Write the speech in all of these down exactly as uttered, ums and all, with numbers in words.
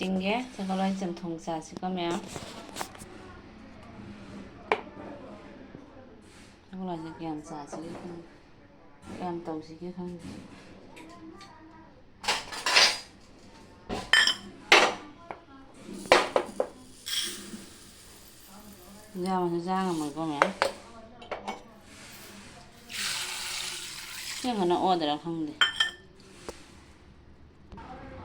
ꯇꯤꯡꯒꯦ꯫ ꯁꯒꯣꯜ ꯍꯋꯥꯏ ꯆꯝꯊꯣꯡ ꯆꯥꯁꯤꯀꯣ ꯃꯌꯥꯝ꯫ ꯁꯒꯣꯜ ꯍꯋꯥꯏꯁꯦ ꯀꯌꯥꯝ ꯆꯥꯁꯤꯒꯦ ꯈꯪꯗꯦ꯫ ꯀꯌꯥꯝ ꯇꯧꯁꯤꯒꯦ ꯈꯪꯗꯦ꯫ ꯌꯥꯝꯅꯁꯨ ꯆꯥ ꯉꯝꯃꯣꯏꯀꯣ ꯃꯌꯥꯝ꯫ ꯁꯤ ꯉꯟꯅ ꯑꯣꯗꯔ ꯈꯪꯗꯦ꯫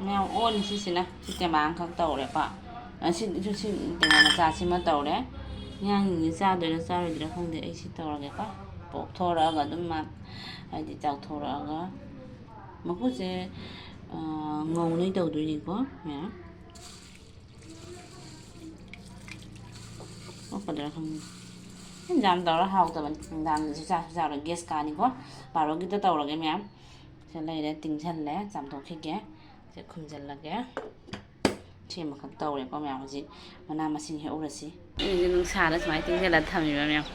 ꯃꯌꯥꯝ ꯑꯣꯟꯅꯤ ꯁꯤꯁꯤꯅ꯫ ꯁꯤ ꯇꯦꯃꯥ ꯑꯃꯈꯛ ꯇꯧꯔꯦꯀꯣ꯫ ꯑ, ꯁꯤ, ꯁꯤ, ꯁꯤ ꯇꯦꯃꯥ ꯃꯆꯥꯁꯤꯃ ꯇꯧꯔꯦ꯫ ꯑꯉꯥꯡꯁꯤꯡꯁꯦ ꯆꯥꯗꯣꯏꯔꯥ ꯆꯥꯔꯣꯏꯗꯣꯏꯔꯥ ꯈꯪꯗꯦ꯫ ꯑꯩ ꯁꯤ ꯇꯧꯔꯒꯦꯀꯣ꯫ ꯄꯣꯞꯊꯣꯔꯛꯑꯒ ꯑꯗꯨꯝ ꯃꯥ, ꯍꯥꯏꯗꯤ ꯆꯥꯎꯊꯣꯔꯛꯑꯒ꯫ ꯃꯀꯨꯁꯦ, ꯑ, ꯉꯧꯅꯩ ꯇꯧꯗꯣꯏꯅꯤꯀꯣ ꯃꯌꯥꯝ꯫ ꯑꯣꯛꯀꯗ꯭ꯔꯥ ꯈꯪꯗꯦ꯫ ꯌꯥꯝ ꯇꯧꯔ ꯍꯥꯎꯇꯕꯅꯤ꯫ ꯅꯨꯡꯗꯥꯡꯗꯁꯨ ꯆꯥꯁꯨ ꯆꯥꯔꯣꯏ꯫ ꯒ꯭ꯌꯥꯁ ꯀꯥꯅꯤꯀꯣ꯫ ꯕꯥꯔꯣꯒꯤꯗ ꯇꯧꯔꯒꯦ ꯃꯌꯥꯝ꯫ ꯁꯤ ꯂꯩꯔꯦ, ꯇꯤꯡꯁꯜꯂꯦ, ꯆꯥꯝꯊꯣꯛꯈꯤꯒꯦ꯫ ꯁꯤ ꯈꯨꯝꯖꯤꯜꯂꯒꯦ꯫ ꯁꯤ ꯑꯃꯈꯛ ꯇꯧꯔꯦꯀꯣ ꯃꯌꯥꯝ꯫ ꯍꯧꯖꯤꯛ ꯃꯅꯥ ꯃꯁꯤꯡ ꯍꯦꯛꯎꯔꯁꯤ꯫ ꯑꯩꯁꯦ ꯅꯨꯡꯁꯥꯗ ꯁꯨꯃꯥꯏꯅ ꯇꯤꯡꯁꯤꯜꯂ ꯊꯝꯃꯤꯕ ꯃꯌꯥꯝ꯫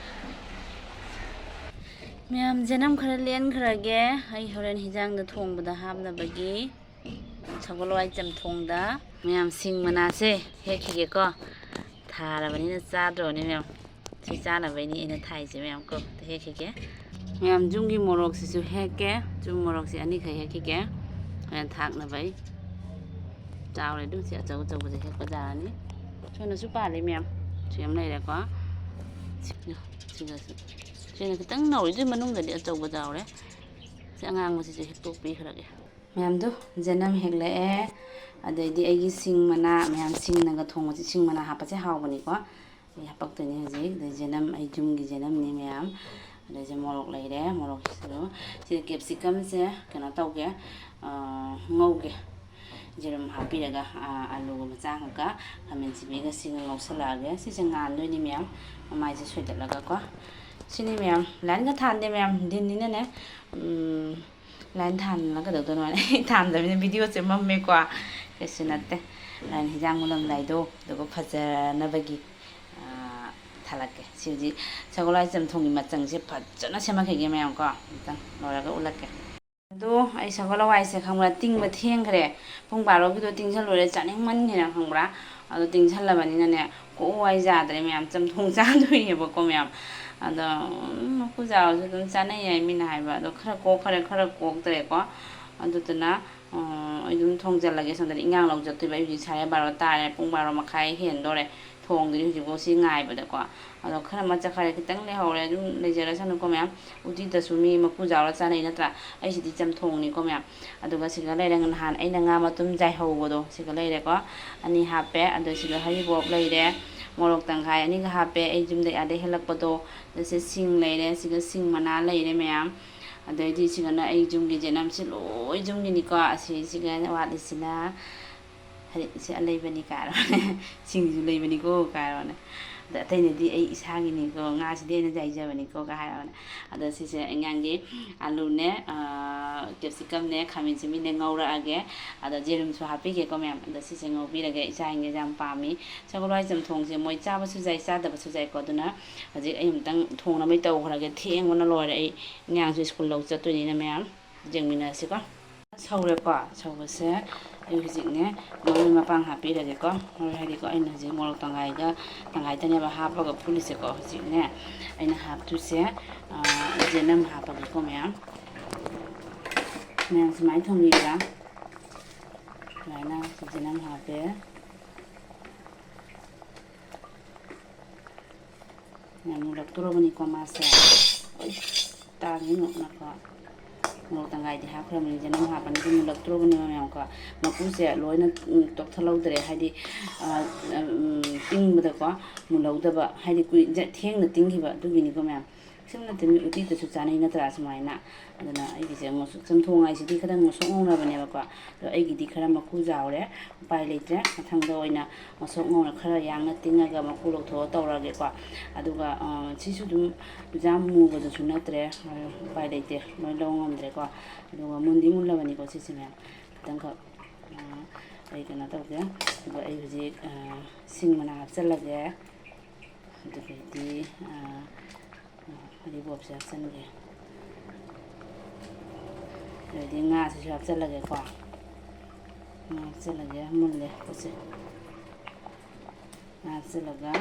ꯃꯌꯥꯝ, ꯖꯅꯝ ꯈꯔ ꯂꯦꯟꯈ꯭ꯔꯒꯦ꯫ ꯑꯩ ꯍꯣꯔꯦꯟ ꯍꯤꯟꯖꯥꯡꯗ ꯊꯣꯡꯕꯗ ꯍꯥꯞꯅꯕꯒꯤ ꯁꯒꯣꯜ ꯍꯋꯥꯏ ꯆꯝꯊꯣꯡꯗ꯫ ꯃꯌꯥꯝ, ꯁꯤꯡ ꯃꯅꯥꯁꯦ ꯍꯦꯛꯈꯤꯒꯦꯀꯣ꯫ ꯊꯥꯔꯕꯅꯤꯅ ꯆꯥꯗ꯭ꯔꯣꯅꯦ ꯃꯌꯥꯝ? ꯁꯤ ꯆꯥꯅꯕꯩꯅꯤ ꯑꯩꯅ ꯊꯥꯏꯁꯦ ꯃꯌꯥꯝ ꯀꯣ꯫ ꯑꯝꯇ ꯍꯦꯛꯈꯤꯒꯦ꯫ ꯃꯌꯥꯝ, ꯌꯨꯝꯒꯤ ꯃꯣꯔꯣꯛꯁꯤꯁꯨ ꯍꯦꯛꯀꯦ꯫ ꯌꯨꯝ ꯃꯣꯔꯣꯛꯁꯦ ꯑꯅꯤꯈꯛ ꯍꯦꯛꯈꯤꯒꯦ꯫ ꯍꯣꯔꯦꯟ ꯊꯥꯛꯅꯕ ꯑꯩ꯫ ꯆꯥꯎꯔꯦ ꯑꯗꯨꯝ꯫ ꯁꯤ ꯑꯆꯧ ꯑꯆꯧꯕꯁꯦ ꯍꯦꯛꯄ ꯌꯥꯔꯅꯤ꯫ ꯁꯣꯝꯗꯁꯨ ꯄꯥꯜꯂꯤ ꯃꯌꯥꯝ꯫ ꯁꯤ ꯑꯃ ꯂꯩꯔꯦꯀꯣ꯫ ꯁꯤ-, ꯁꯤꯗꯁꯨ꯫ ꯁꯤꯅ ꯈꯤꯇꯪ ꯅꯧꯔꯤ꯫ ꯑꯗꯨꯏ ꯃꯅꯨꯡꯗꯗꯤ ꯑꯆꯧꯕ ꯌꯥꯎꯔꯦ꯫ ꯁꯤ ꯑꯉꯥꯡꯕꯁꯤꯁꯨ ꯍꯦꯛꯇꯣꯛꯄꯤꯈ꯭ꯔꯒꯦ꯫ ꯃꯌꯥꯝꯗꯣ, ꯖꯅꯝ ꯍꯦꯛꯂꯛꯑꯦ꯫ ꯑꯗꯩꯗꯤ ꯑꯩꯒꯤ ꯁꯤꯡ ꯃꯅꯥ, ꯃꯌꯥꯝ ꯁꯤꯡꯅꯒ ꯊꯣꯡꯕꯁꯦ, ꯁꯤꯡ ꯃꯅꯥ ꯍꯥꯞꯄꯁꯦ ꯍꯥꯎꯕꯅꯤꯀꯣ꯫ ꯑꯩ ꯍꯥꯄꯛꯇꯣꯏꯅꯦ ꯍꯧꯖꯤꯛ꯫ ꯑꯗꯩ ꯖꯅꯝ, ꯑꯩ ꯌꯨꯝꯒꯤ ꯖꯅꯝꯅꯤ ꯃꯌꯥꯝ꯫ ꯑꯗꯩꯁꯦ ꯃꯣꯔꯣꯛ ꯂꯩꯔꯦ, ꯃꯣꯔꯣꯛꯁꯤꯁꯨ꯫ ꯁꯤꯗ ꯀꯦꯞꯁꯤꯀꯝꯁꯦ ꯀꯩꯅꯣ ꯇꯧꯒꯦ, ꯑ, ꯉꯧꯒꯦ꯫ ꯖꯤꯔꯨꯝ ꯍꯥꯞꯄꯤꯔꯒ, ꯑ, ꯑꯂꯨꯒ ꯃꯆꯥ ꯑꯃꯒ ꯈꯥꯃꯦꯟ ꯑꯁꯤꯟꯕꯤꯒ ꯁꯤꯒ ꯉꯧꯁꯜꯂꯛꯑꯒꯦ꯫ ꯁꯤꯁꯦ ꯉꯥꯟꯗꯣꯏꯅꯤ ꯃꯌꯥꯝ, ꯃꯃꯥꯏꯁꯦ ꯁꯣꯏꯗꯠꯂꯒꯀꯣ꯫ ꯁꯤꯅꯤ ꯃꯌꯥꯝ, ꯂꯥꯏꯟꯒ ꯊꯥꯟꯗꯦ ꯃꯌꯥꯝ, ꯗꯤꯟꯅꯤꯅꯅꯦ꯫ ꯎꯝ, ꯂꯥꯏꯟ ꯊꯥꯟꯅ ꯀꯩꯗꯧꯗꯣꯏꯅꯣ ꯍꯥꯏꯅ ꯑꯩ ꯊꯥꯟꯗꯕꯅꯤꯅ ꯚꯤꯗꯤꯑꯣꯁꯦ ꯃꯝꯃꯦꯀꯣ꯫ ꯀꯩꯁꯨ ꯅꯠꯇꯦ꯫ ꯂꯥꯏꯟ ꯍꯤꯟꯖꯥꯡ ꯃꯨꯜꯂꯝꯗꯥꯏꯗꯣ, ꯑꯗꯨꯒ ꯐꯖꯅꯕꯒꯤ, ꯑꯥ, ꯊꯥꯂꯛꯀꯦ꯫ ꯁꯤ ꯍꯧꯖꯤꯛ ꯁꯒꯣꯜ ꯍꯋꯥꯏ ꯆꯝꯊꯣꯡꯒꯤ ꯃꯆꯪꯁꯦ ꯐꯖꯅ ꯁꯦꯝꯃꯛꯈꯤꯒꯦ ꯃꯌꯥꯝ ꯀꯣ꯫ ꯑꯝꯇꯪ ꯂꯣꯏꯔꯒ ꯎꯠꯂꯛꯀꯦ꯫ ꯑꯗꯣ ꯑꯩ ꯁꯒꯣꯜ ꯍꯋꯥꯏꯁꯦ ꯈꯪꯕ꯭ꯔꯥ, ꯇꯤꯡꯕ ꯊꯦꯡꯈ꯭ꯔꯦ꯫ ꯄꯨꯡ ꯕꯥꯔꯣꯒꯤꯗꯣ ꯇꯤꯡꯁꯜꯂꯨꯔꯦ, ꯆꯥꯅꯤꯡꯃꯟꯈꯤꯅ ꯈꯪꯕ꯭ꯔꯥ꯫ ꯑꯗꯣ ꯇꯤꯡꯁꯜꯂꯕꯅꯤꯅꯅꯦ, ꯀꯣꯛ ꯋꯥꯏ ꯌꯥꯗ꯭ꯔꯦ ꯃꯌꯥꯝ, ꯆꯝꯊꯣꯡ ꯆꯥꯗꯣꯏꯅꯦꯕꯀꯣ ꯃꯌꯥꯝ꯫ ꯑꯗꯣ ꯎꯝ, ꯃꯀꯨ ꯖꯥꯎꯁꯨ ꯑꯗꯨꯝ ꯆꯥꯅꯩ ꯍꯥꯏ ꯃꯤꯅ ꯍꯥꯏꯕ꯫ ꯑꯗꯣ ꯈꯔ ꯀꯣꯛꯈꯔꯦ, ꯈꯔ ꯀꯣꯛꯇ꯭ꯔꯦꯀꯣ꯫ ꯑꯗꯨꯗꯨꯅ ꯑꯩ ꯑꯗꯨꯝ ꯊꯣꯡꯖꯜꯂꯒꯦ꯫ ꯁꯣꯝꯗꯗꯤ ꯏꯟꯖꯥꯡ ꯂꯧ ꯆꯠꯇꯣꯏꯕ꯫ ꯑꯩ ꯍꯧꯖꯤꯛ ꯁꯥꯔꯦ ꯕꯥꯔꯣ ꯇꯥꯔꯦ, ꯄꯨꯡ ꯕꯥꯔꯣ ꯃꯈꯥꯏ ꯍꯦꯟꯗꯣꯔꯦ꯫ ꯊꯣꯡꯗ꯭ꯔꯤ ꯍꯧꯖꯤꯛꯐꯥꯎ ꯁꯤ ꯉꯥꯏꯕꯗꯀꯣ꯫ ꯑꯗꯣ ꯈꯔ ꯃꯆꯠ ꯈꯔ ꯈꯤꯇꯪ ꯂꯩꯍꯧꯔꯦ, ꯑꯗꯨꯝ ꯂꯩꯖꯔꯁꯅꯨꯀꯣ ꯃꯌꯥꯝ꯫ ꯎꯇꯤꯗꯁꯨ ꯃꯤ ꯃꯀꯨ ꯖꯥꯎꯔ ꯆꯥꯅꯩ ꯅꯠꯇ꯭ꯔꯥ? ꯑꯩꯁꯤꯗꯤ ꯆꯝꯊꯣꯡꯅꯤꯀꯣ ꯃꯌꯥꯝ꯫ ꯑꯗꯨꯒ ꯁꯤꯒ ꯂꯩꯔꯦ, ꯅꯍꯥꯟ ꯑꯩꯅ ꯉꯥ ꯃꯇꯨꯝ ꯆꯥꯏꯍꯧꯕꯗꯣ, ꯁꯤꯒ ꯂꯩꯔꯦꯀꯣ꯫ ꯑꯅꯤ ꯍꯥꯞꯄꯦ꯫ ꯑꯗꯣ ꯁꯤꯒ ꯍꯔꯤꯕꯣꯞ ꯂꯩꯔꯦ, ꯃꯣꯔꯣꯛ ꯇꯪꯈꯥꯏ ꯑꯅꯤꯒ ꯍꯥꯞꯄꯦ, ꯑꯩ ꯌꯨꯝꯗ ꯑꯥꯗꯩ ꯍꯦꯜꯂꯛꯄꯗꯣ꯫ ꯑꯗ ꯁꯤ ꯁꯤꯡ ꯂꯩꯔꯦ, ꯁꯤꯒ ꯁꯤꯡ ꯃꯅꯥ ꯂꯩꯔꯦ ꯃꯌꯥꯝ꯫ ꯑꯗꯩꯗꯤ ꯁꯤꯒꯅ ꯑꯩ ꯌꯨꯝꯒꯤ ꯖꯦꯅꯝꯁꯤ ꯂꯣꯏ ꯌꯨꯝꯒꯤꯅꯤꯀꯣ꯫ ꯑꯁꯤꯁꯤꯒ ꯋꯥꯠꯂꯤꯁꯤꯅ ꯍꯥꯏꯗꯤ ꯁꯤ ꯑꯂꯩꯕꯅꯤ ꯀꯥꯏꯔꯣꯅꯦ꯫ ꯁꯤꯡꯁꯨ ꯂꯩꯕꯅꯤꯀꯣ ꯀꯥꯏꯔꯣꯅꯦ꯫ ꯑꯗ ꯑꯇꯩꯅꯗꯤ ꯑꯩ ꯏꯁꯥꯒꯤꯅꯤꯀꯣ, ꯉꯥꯁꯤꯗꯤ ꯑꯩꯅ ꯌꯥꯏꯖꯕꯅꯤꯀꯣ ꯀꯥꯏꯔꯣꯅꯦ꯫ ꯑꯗ ꯁꯤꯁꯦ ꯑꯉꯥꯡꯒꯤ ꯑꯂꯨꯅꯦ, ꯀꯦꯞꯁꯤꯀꯝꯅꯦ, ꯈꯥꯃꯦꯟ ꯑꯁꯤꯟꯕꯤꯅꯦ ꯉꯧꯔꯛꯑꯒꯦ꯫ ꯑꯗ ꯌꯦꯔꯨꯝꯁꯨ ꯍꯥꯞꯄꯤꯒꯦꯀꯣ ꯃꯌꯥꯝ꯫ ꯑꯗ ꯁꯤꯁꯦ ꯉꯧꯕꯤꯔꯒꯦ, ꯏꯆꯥꯁꯤꯡꯁꯦ ꯌꯥꯝ ꯄꯥꯝꯃꯤ꯫ ꯁꯒꯣꯜ ꯍꯋꯥꯏ ꯆꯝꯊꯣꯡꯁꯦ ꯃꯣꯏ ꯆꯥꯕꯁꯨ ꯌꯥꯏ, ꯆꯥꯗꯕꯁꯨ ꯌꯥꯏꯀꯣ꯫ ꯑꯗꯨꯅ ꯍꯧꯖꯤꯛ ꯑꯩ ꯑꯃꯨꯛꯇꯪ ꯊꯣꯡꯅꯕꯩ ꯇꯧꯈ꯭ꯔꯒꯦ꯫ ꯊꯦꯡꯕꯅ ꯂꯣꯏꯔꯦ꯫ ꯑꯩ ꯑꯉꯥꯡꯁꯨ ꯁ꯭ꯀꯨꯜ ꯂꯧ ꯆꯠꯇꯣꯏꯅꯤꯅ ꯃꯌꯥꯝ꯫ ꯌꯦꯡꯃꯤꯟꯅꯔꯁꯤꯀꯣ꯫ ꯁꯧꯔꯦꯀꯣ꯫ ꯁꯧꯕꯁꯦ ꯑꯩ ꯍꯧꯖꯤꯛꯅꯦ ꯃꯔꯣꯏ ꯃꯄꯥꯡ ꯍꯥꯞꯄꯤꯔꯒꯦꯀꯣ꯫ ꯃꯔꯣꯏ ꯍꯥꯏꯗꯤꯀꯣ, ꯑꯩꯅ ꯍꯧꯖꯤꯛ ꯃꯣꯔꯣꯛ ꯇꯪꯈꯥꯏꯒ, ꯇꯪꯈꯥꯏꯗꯅꯦꯕ ꯍꯥꯞꯄꯒ ꯐꯨꯠꯂꯤꯁꯦꯀꯣ꯫ ꯍꯧꯖꯤꯛꯅꯦ ꯑꯩꯅ ꯍꯥꯞꯇꯣꯏꯁꯦ, ꯑ, ꯌꯦꯅꯝ ꯍꯥꯞꯄꯒꯦꯀꯣ ꯃꯌꯥꯝ꯫ ꯃꯌꯥꯝ ꯁꯨꯃꯥꯏꯅ ꯊꯣꯡꯕꯤꯕ꯭ꯔꯥ? ꯁꯨꯃꯥꯏꯅ ꯌꯦꯅꯝ ꯍꯥꯞꯄꯦ꯫ ꯌꯥꯝ ꯃꯨꯜꯂꯛꯇꯣꯔꯕꯅꯤꯀꯣ ꯃꯥꯁꯦ꯫ ꯍꯣꯏ, ꯇꯥꯡꯉꯤ ꯃꯨꯛꯅꯀꯣ꯫ ꯃꯣꯔꯣꯛ ꯇꯪꯈꯥꯏꯗꯤ ꯍꯥꯞꯈ꯭ꯔꯕꯅꯤ, ꯌꯦꯅꯝ ꯍꯥꯞꯄꯅꯤ, ꯑꯗꯨ ꯃꯨꯜꯂꯛꯇꯣꯔꯕꯅꯦꯕ ꯃꯌꯥꯝꯀꯣ꯫ ꯃꯀꯨꯁꯦ ꯂꯣꯏꯅ, ꯎꯝ, ꯇꯣꯛꯊꯠꯍꯧꯗ꯭ꯔꯦ꯫ ꯍꯥꯏꯗꯤ, ꯑ, ꯎꯝ, ꯇꯤꯡꯕꯗꯀꯣ ꯃꯨꯜꯍꯧꯗꯕ, ꯍꯥꯏꯗꯤ ꯀꯨꯏ-, ꯊꯦꯡꯅ ꯇꯤꯡꯈꯤꯕ ꯑꯗꯨꯒꯤꯅꯤꯀꯣ ꯃꯌꯥꯝ꯫ ꯁꯨꯝ ꯅꯠꯇꯦ, ꯃꯤ ꯎꯇꯤꯗꯁꯨ ꯆꯥꯅꯩ ꯅꯠꯇ꯭ꯔꯥ ꯁꯨꯃꯥꯏꯅ꯫ ꯑꯗꯨꯅ ꯑꯩꯒꯤꯁꯦ ꯉꯧꯁꯣꯛ-, ꯆꯝꯊꯣꯡ ꯍꯥꯏꯁꯤꯗꯤ ꯈꯔ ꯉꯧꯁꯣꯛ ꯉꯧꯅꯕꯅꯦꯕꯀꯣ꯫ ꯑꯗꯣ ꯑꯩꯒꯤꯗꯤ ꯈꯔ ꯃꯀꯨ ꯆꯥꯎꯔꯦ, ꯎꯄꯥꯏ ꯂꯩꯇ꯭ꯔꯦ꯫ ꯃꯊꯪꯗ ꯑꯣꯏꯅ ꯉꯧꯁꯣꯛ ꯉꯧꯅ ꯈꯔ ꯌꯥꯡꯅ ꯇꯤꯡꯉꯒ ꯃꯀꯨ ꯂꯧꯊꯣꯛꯑ ꯇꯧꯔꯒꯦꯀꯣ꯫ ꯑꯗꯨꯒ, ꯑ, ꯁꯤꯁꯨ ꯑꯗꯨꯝ ꯌꯥꯝ ꯃꯨꯕꯗꯨꯁꯨ ꯅꯠꯇ꯭ꯔꯦ, ꯑ, ꯎꯄꯥꯏ ꯂꯩꯇꯦ, ꯂꯣꯏ ꯂꯧ ꯉꯝꯗ꯭ꯔꯦꯀꯣ꯫ ꯑꯗꯨꯒ ꯃꯨꯟꯗꯤ ꯃꯨꯜꯂꯕꯅꯤꯀꯣ ꯁꯤꯁꯦ ꯃꯌꯥꯝ꯫ ꯈꯤꯇꯪꯈꯛ, ꯑ, ꯑꯩ ꯀꯩꯅꯣ ꯇꯧꯒꯦ꯫ ꯑꯗꯨꯒ ꯑꯩ ꯍꯧꯖꯤꯛ, ꯑ, ꯁꯤꯡ ꯃꯅꯥ ꯍꯥꯞꯆꯤꯜꯂꯒꯦ꯫ ꯑꯗꯨꯗꯒꯤꯗꯤ, ꯑ, ꯍꯔꯤꯕꯣꯞꯁꯦ ꯍꯥꯞꯆꯤꯟꯒꯦ꯫ ꯑꯗꯩꯗꯤ ꯉꯥꯁꯤꯁꯨ ꯍꯥꯞꯆꯤꯜꯂꯒꯦꯀꯣ꯫ ꯉꯥ ꯍꯥꯞꯆꯤꯜꯂꯒꯦ, ꯃꯨꯜꯂꯦ ꯄꯣꯠꯁꯦ꯫ ꯉꯥ ꯍꯥꯞꯆꯤꯜꯂꯒ,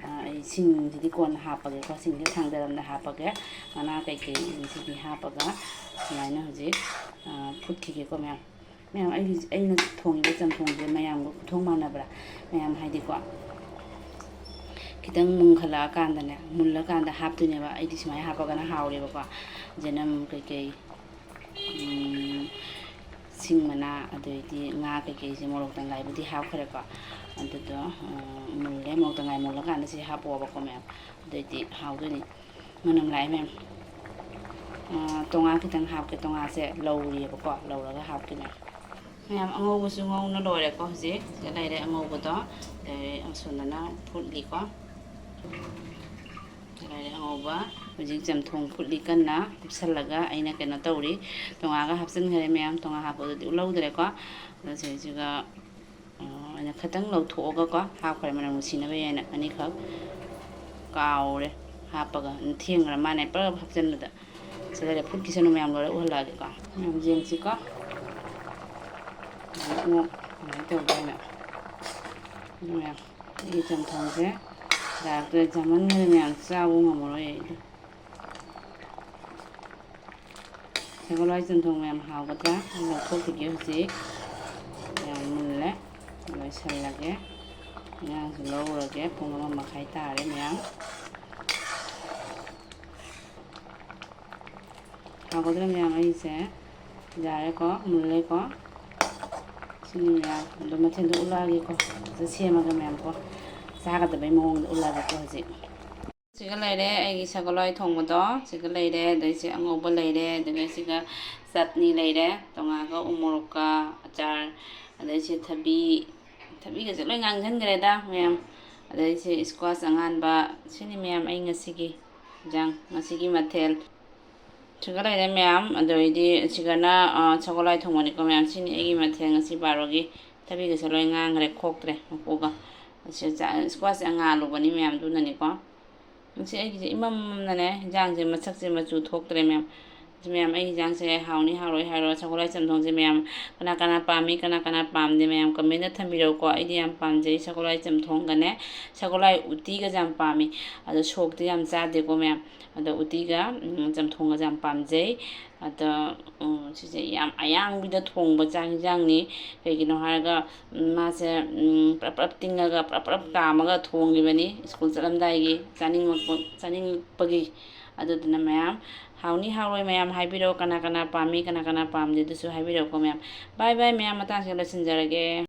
ꯑꯥ, ꯑꯩ ꯁꯤꯡꯁꯤꯗꯤ ꯀꯣꯟꯅ ꯍꯥꯞꯄꯒꯦꯀꯣ꯫ ꯁꯤꯡꯁꯦ ꯊꯥꯡꯗꯔꯝꯗꯥꯏ ꯍꯥꯞꯄꯒꯦ꯫ ꯃꯅꯥ ꯀꯩꯀꯩꯁꯤꯗꯤ ꯍꯥꯞꯄꯒ ꯁꯨꯃꯥꯏꯅ ꯍꯧꯖꯤꯛ, ꯑꯥ, ꯐꯨꯠꯈꯤꯒꯦꯀꯣ ꯃꯌꯥꯝ꯫ ꯃꯌꯥꯝ, ꯑꯩꯒꯤ, ꯑꯩꯅ ꯊꯣꯡꯉꯤꯕ ꯆꯝꯊꯣꯡꯁꯦ ꯃꯌꯥꯝꯒ ꯈꯨꯊꯣꯡ ꯃꯥꯟꯅꯕ꯭ꯔꯥ? ꯃꯌꯥꯝ ꯍꯥꯏꯗꯤꯀꯣ, ꯈꯤꯇꯪ ꯃꯨꯟꯈꯠꯂꯛꯑꯀꯥꯟꯗꯅꯦ, ꯃꯨꯜꯂꯀꯥꯟꯗ ꯍꯥꯞꯇꯣꯏꯅꯦꯕ꯫ ꯑꯩꯗꯤ ꯁꯨꯃꯥꯏꯅ ꯍꯥꯞꯄꯒꯅ ꯍꯥꯎꯔꯦꯕꯀꯣ꯫ ꯆꯅꯝ ꯀꯩꯀꯩ, ꯎꯝ, ꯁꯤꯡ ꯃꯅꯥ, ꯑꯗꯩꯗꯤ ꯉꯥ ꯀꯩꯀꯩꯁꯦ, ꯃꯣꯔꯣꯛ ꯇꯪꯒꯥꯏꯕꯨꯗꯤ ꯍꯥꯞꯈ꯭ꯔꯦꯀꯣ꯫ ꯑꯗꯨꯗꯣ, ꯎꯝ, ꯃꯨꯜꯂꯦ, ꯃꯣꯔꯣꯛ ꯇꯪꯒꯥꯏ ꯃꯨꯜꯂꯀꯥꯟꯗ ꯁꯤ ꯍꯥꯞꯄꯛꯑꯣꯕꯀꯣ ꯃꯌꯥꯝ꯫ ꯑꯗꯨꯑꯣꯏꯗꯤ ꯍꯥꯎꯗꯣꯏꯅꯤ꯫ ꯃꯅꯝ ꯂꯥꯛꯑꯦ ꯃꯌꯥꯝ꯫ ꯑꯥ, ꯇꯣꯉꯥ ꯈꯤꯇꯪ ꯍꯥꯞꯀꯦ꯫ ꯇꯣꯉꯥꯁꯦ ꯂꯧꯔꯤꯑꯕꯀꯣ, ꯂꯧꯔꯒ ꯍꯥꯞꯀꯦ ꯃꯌꯥꯝ꯫ ꯃꯌꯥꯝ, ꯑꯉꯧꯕꯁꯨ ꯉꯧꯅ ꯂꯣꯏꯔꯦꯀꯣ꯫ ꯍꯧꯖꯤꯛ ꯁꯤꯗ ꯂꯩꯔꯦ ꯑꯉꯧꯕꯗꯣ, ꯂꯩꯔꯦ꯫ ꯑꯁꯣꯝꯗꯅ ꯐꯨꯠꯂꯤꯀꯣ꯫ ꯁꯤꯗ ꯂꯩꯔꯦ ꯑꯉꯧꯕ꯫ ꯍꯧꯖꯤꯛ ꯆꯝꯊꯣꯡ ꯐꯨꯠꯂꯤ ꯀꯟꯅ꯫ ꯀꯨꯞꯁꯜꯂꯒ ꯑꯩꯅ ꯀꯩꯅꯣ ꯇꯧꯔꯤ, ꯇꯣꯉꯥꯒ ꯍꯥꯞꯆꯤꯟꯈ꯭ꯔꯦ ꯃꯌꯥꯝ꯫ ꯇꯣꯉꯥ ꯍꯥꯞꯄꯗꯨꯗꯤ ꯎꯠꯍꯧꯗ꯭ꯔꯦꯀꯣ꯫ ꯑꯗꯣ ꯁꯤꯁꯤꯒ ꯑꯩꯅ ꯈꯤꯇꯪ ꯂꯧꯊꯣꯛꯑꯒꯀꯣ ꯍꯥꯞꯈ꯭ꯔꯦ, ꯃꯅꯝ ꯅꯨꯡꯁꯤꯅꯕ ꯍꯥꯏꯅ꯫ ꯑꯅꯤꯈꯛ ꯀꯥꯎꯔꯦ ꯍꯥꯞꯄꯒ, ꯊꯦꯡꯈ꯭ꯔ ꯃꯥꯅꯦ ꯄꯨꯂꯞ ꯍꯥꯞꯆꯤꯟꯕꯗ꯫ ꯁꯤꯗ ꯂꯩꯔꯦ, ꯐꯨꯠꯈꯤꯁꯅꯨ ꯃꯌꯥꯝ, ꯂꯣꯏꯔ ꯎꯍꯜꯂꯛꯑꯒꯦꯀꯣ꯫ ꯃꯌꯥꯝ ꯌꯦꯡꯁꯤꯀꯣ꯫ ꯑꯃꯨꯛ ꯀꯃꯥꯏꯅ ꯇꯧꯒꯦ ꯍꯥꯏꯅ꯫ ꯑꯗꯨ ꯃꯌꯥꯝ, ꯑꯩꯒꯤ ꯆꯝꯊꯣꯡꯁꯦ ꯗꯥꯛꯇꯔ ꯆꯥꯃꯟꯈ꯭ꯔꯦ ꯃꯌꯥꯝ, ꯆꯥꯕ ꯉꯝꯃꯔꯣꯏ ꯑꯩꯗꯤ꯫ ꯁꯒꯣꯜ ꯍꯋꯥꯏ ꯆꯝꯊꯣꯡ ꯃꯌꯥꯝ ꯍꯥꯎꯒꯗ꯭ꯔꯥ? ꯑꯩ ꯂꯧꯊꯣꯛꯈꯤꯒꯦ ꯍꯧꯖꯤꯛ꯫ ꯌꯥꯝ ꯃꯨꯜꯂꯦ꯫ ꯂꯣꯏꯁꯜꯂꯒꯦ꯫ ꯑꯉꯥꯡꯁꯨ ꯂꯧꯔꯒꯦ꯫ ꯄꯨꯡ ꯑꯃ ꯃꯈꯥꯏ ꯇꯥꯔꯦ ꯃꯌꯥꯝ꯫ ꯍꯥꯎꯒꯗ꯭ꯔꯥ ꯃꯌꯥꯝ? ꯑꯩꯁꯦ ꯌꯥꯔꯦꯀꯣ, ꯃꯨꯜꯂꯦꯀꯣ꯫ ꯁꯤꯅꯤ ꯃꯌꯥꯝ꯫ ꯑꯗꯣ ꯃꯊꯦꯜꯗꯣ ꯎꯠꯂꯛꯑꯒꯦꯀꯣ꯫ ꯐꯖꯅ ꯁꯦꯝꯃꯒ ꯃꯌꯥꯝꯀꯣ꯫ ꯆꯥꯒꯗꯕꯩ ꯃꯑꯣꯡꯗ ꯎꯠꯂꯛꯑꯒꯦꯀꯣ ꯍꯧꯖꯤꯛ꯫ ꯁꯤꯒ ꯂꯩꯔꯦ ꯑꯩꯒꯤ ꯁꯒꯣꯜ ꯍꯋꯥꯏ ꯊꯣꯡꯕꯗꯣ꯫ ꯁꯤꯒ ꯂꯩꯔꯦ꯫ ꯑꯗꯩ ꯁꯤ ꯑꯉꯧꯕ ꯂꯩꯔꯦ꯫ ꯑꯗꯨꯒ ꯁꯤꯒ ꯆꯠꯅꯤ ꯂꯩꯔꯦ꯫ ꯇꯣꯉꯥꯒ ꯎ ꯃꯣꯔꯣꯛꯀ ꯑꯆꯥꯔ꯫ ꯑꯗꯩ ꯁꯤ ꯊꯕꯤ꯫ ꯊꯕꯤꯒꯁꯦ ꯂꯣꯏ ꯉꯥꯡꯁꯤꯟꯈ꯭ꯔꯦꯗ ꯃꯌꯥꯝ꯫ ꯑꯗꯩ ꯁꯤ squash ꯑꯉꯥꯟꯕ꯫ ꯁꯤꯅꯤ ꯃꯌꯥꯝ ꯑꯩ ꯉꯁꯤꯒꯤ ꯏꯟꯖꯥꯡ, ꯉꯁꯤꯒꯤ ꯃꯊꯦꯜ꯫ ꯁꯤꯒ ꯂꯩꯔꯦ ꯃꯌꯥꯝ꯫ ꯑꯗꯨ ꯑꯣꯏꯗꯤ ꯁꯤꯒꯅ, ꯑ, ꯁꯒꯣꯜ ꯍꯋꯥꯏ ꯊꯣꯡꯕꯅꯤꯀꯣ ꯃꯌꯥꯝ꯫ ꯁꯤꯅꯤ ꯑꯩꯒꯤ ꯃꯊꯦꯜ ꯉꯁꯤ ꯕꯥꯔꯣꯒꯤ꯫ ꯊꯕꯤꯒꯁꯦ ꯂꯣꯏ ꯉꯥꯡꯈ꯭ꯔꯦ, ꯈꯣꯛꯇ꯭ꯔꯦ ꯃꯀꯨꯒ꯫ ꯑꯁꯤ ꯆꯥ-, squash ꯁꯦ ꯑꯉꯥꯜꯂꯨꯕꯅꯤ ꯃꯌꯥꯝ, ꯑꯗꯨꯅꯅꯤꯀꯣ꯫ ꯉꯁꯤ ꯑꯩꯒꯤꯁꯦ ꯏꯃꯝ ꯃꯝꯅꯅꯦ, ꯍꯤꯟꯖꯥꯡꯁꯦ ꯃꯁꯛꯁꯦ ꯃꯆꯨ ꯊꯣꯛꯇ꯭ꯔꯦ ꯃꯌꯥꯝ꯫ ꯃꯌꯥꯝ, ꯑꯩ ꯍꯤꯟꯖꯥꯡꯁꯦ ꯍꯥꯎꯅꯤ ꯍꯥꯎꯔꯣꯏ ꯍꯥꯏꯔꯣ, ꯁꯒꯣꯜꯍꯋꯥꯏ ꯆꯝꯊꯣꯡꯁꯦ ꯃꯌꯥꯝ ꯀꯅꯥ ꯀꯅꯥ ꯄꯥꯝꯃꯤ, ꯀꯅꯥ ꯀꯅꯥ ꯄꯥꯝꯗꯦ, ꯃꯌꯥꯝ comment ꯊꯝꯕꯤꯔꯛꯎꯀꯣ꯫ ꯑꯩꯗꯤ ꯌꯥꯝ ꯄꯥꯝꯖꯩ ꯁꯒꯣꯜꯍꯋꯥꯏ ꯆꯝꯊꯣꯡꯒꯅꯦ, ꯁꯒꯣꯜꯍꯋꯥꯏ ꯎꯇꯤꯒꯁꯦ ꯌꯥꯝ ꯄꯥꯝꯃꯤ꯫ ꯑꯗꯣ ꯁꯣꯛꯇꯤ ꯌꯥꯝ ꯆꯥꯗꯦꯀꯣ ꯃꯌꯥꯝ꯫ ꯑꯗꯣ ꯎꯇꯤꯒ, ꯎꯝ, ꯆꯝꯊꯣꯡꯒꯁꯦ ꯌꯥꯝ ꯄꯥꯝꯖꯩ꯫ ꯑꯗꯣ, ꯎꯝ, ꯁꯤꯁꯦ ꯌꯥꯝ ꯑꯌꯥꯡꯕꯤꯗ ꯊꯣꯡꯕ ꯆꯥꯛ ꯍꯤꯟꯖꯥꯡꯅꯤ꯫ ꯀꯩꯒꯤꯅꯣ ꯍꯥꯏꯔꯒ, ꯎꯝ, ꯃꯥꯁꯦ, ꯎꯝ, ꯄ꯭ꯔꯞ ꯄ꯭ꯔꯞ ꯇꯤꯡꯉꯒ, ꯄ꯭ꯔꯞ ꯄ꯭ꯔꯞ ꯀꯥꯝꯃꯒ ꯊꯣꯡꯈꯤꯕꯅꯤ ꯁ꯭ꯀꯨꯜ ꯆꯠꯂꯝꯗꯥꯏꯒꯤ ꯆꯥꯅꯤꯡꯉꯛꯄ-, ꯆꯥꯅꯤꯡꯉꯛꯄꯒꯤ꯫ ꯑꯗꯨꯗꯨꯅ ꯃꯌꯥꯝ, ꯍꯥꯎꯅꯤ ꯍꯥꯎꯔꯣꯏ ꯃꯌꯥꯝ ꯍꯥꯏꯕꯤꯔꯛꯑꯣ, ꯀꯅꯥ ꯀꯅꯥ ꯄꯥꯝꯃꯤ, ꯀꯅꯥ ꯀꯅꯥ ꯄꯥꯝꯗꯦ, ꯑꯗꯨꯁꯨ ꯍꯥꯏꯕꯤꯔꯛꯑꯣꯀꯣ ꯃꯌꯥꯝ꯫ Bye bye ꯃꯌꯥꯝ, ꯃꯇꯥꯡꯁꯤꯗ ꯂꯣꯏꯁꯤꯟꯖꯔꯒꯦ꯫